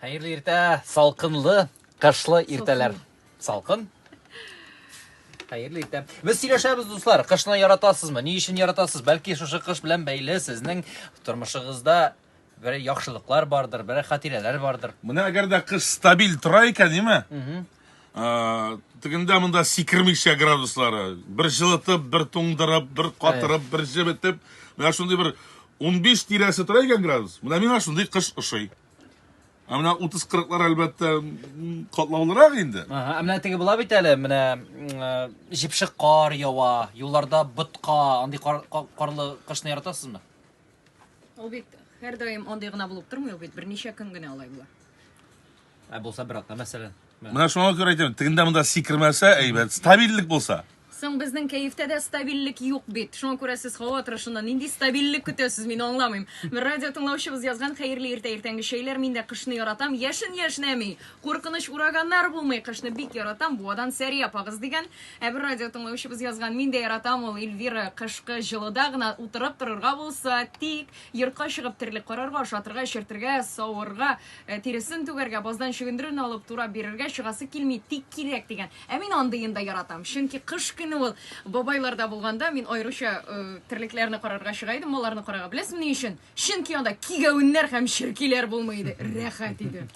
Хәерле иртә, салкынлы, кышлы иртәләр. Салкын. Хәерле иртә. Без сөйләшәбез, дуслар. Кышны яратасызмы? Ни өчен яратасыз? Бәлки шушы кыш белән бәйле сезнең тормышыгызда бер яхшылыклар бардыр, бер хатирәләр бардыр. Менә әгәр дә кыш стабиль тора икән, ниме? Тегендә монда сикермичә градуслары. Бер җылытып, бер туңдырып, бер катырып, бер җебетеп. Менә шундый бер 15 тирәсе тора икән градус. Менә миңа шундый кыш ошый. Ә менә 30-40лар әлбәттә катлаулырак инде. Ага, ә менә теге була бит әле, менә җепшек кар ява, юлларда ботка, андый кар, карлы кышны яратасызмы? Ул бит һәрдаим андый гына булып тормый, ул бит берничә көн генә алай була. Ә булса бер атна, мәсәлән. Менә шуңа күрә әйтәм, тегендә монда сикермәсә әйбәт, стабильлек булса. Соң безнең кәефтә дә стабильлек юк бит. Шуңа күрә сез һава торышыннан нинди стабильлек көтәсез, мин аңламыйм. Бер радио тыңлаучыбыз язган, хәерле иртә, иртәнге чәйләр, мин дә кышны яратам, яшен яшьнәми, куркыныч ураганнар булмый, кышны бик яратам, Буадан Сәрия апагыз дигән. Ә бер радио тыңлаучыбыз язган, мин дә яратам ул, Эльвира, кышкы җылыда гына утырып торырга булса, тик йортка чыгып терлек карарга, ашатырга, эчертергә, савырга, э, тиресен түгәргә, баздан чөгендерен алып турап бирергә чыгасы килми, тик кирәк дигән. Ә мин андыен да яратам. Чөнки кыш көне ул бабайларда булганда мин аеруча э, терлекләрне карарга чыга идем, малларны карарга. Беләсезме ни өчен? Чөнки анда кигәвеннәр һәм черкиләр булмый иде. Рәхәт иде.